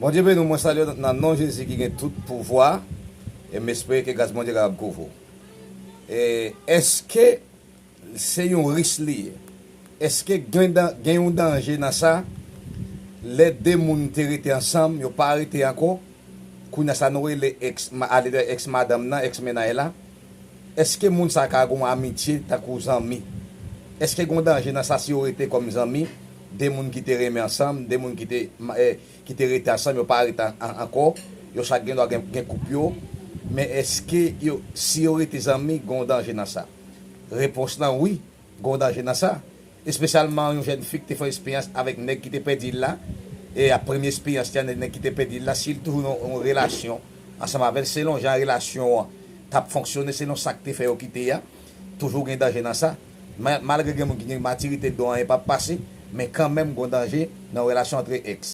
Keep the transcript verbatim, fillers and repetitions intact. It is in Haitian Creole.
Bondye beni w, mwen salye w nan non Jezi ki gen tout pouvwa, e m espere ke gras Bondye kapab kouvri w. E èske se yon risk li ye? Èske gen, dan- gen yon danje nan sa? Lè de moun te rete ansanm, yo pa rete ankò, kounye a sa nou rele ex, ma- ale de ex madanm nan, ex mennaj la, èske moun sa ka gen yon amitye tankou zanmi? Èske gen yon danje nan sa si yo rete kòm zanmi? De moun ki te renmen ansanm, de moun ki te, ma- eh, ki te rete ansanm, yo pa rete an- an- ankò, yo chak gen dwa gen, gen koup yo, men èske yo, si yo rete zanmi, gen yon danje nan sa? Repons lan wi, gen yon danje nan sa. Espesyalman yon jèn fi ki te fè eksperyans avèk nèg ki te pèdi l la, e a premye eksperyans li a, nèg ki te pèdi l la, si l toujou nan yon relasyon ansanm avè l, selon jan relasyon an t ap fonksyone, selon sa k te fè yo kite a, toujou gen danje nan sa. Ma- Malgre gen moun ki gen matirite, do anyen p ap pase, men kanmenm gen danje nan yon relasyon antre ex.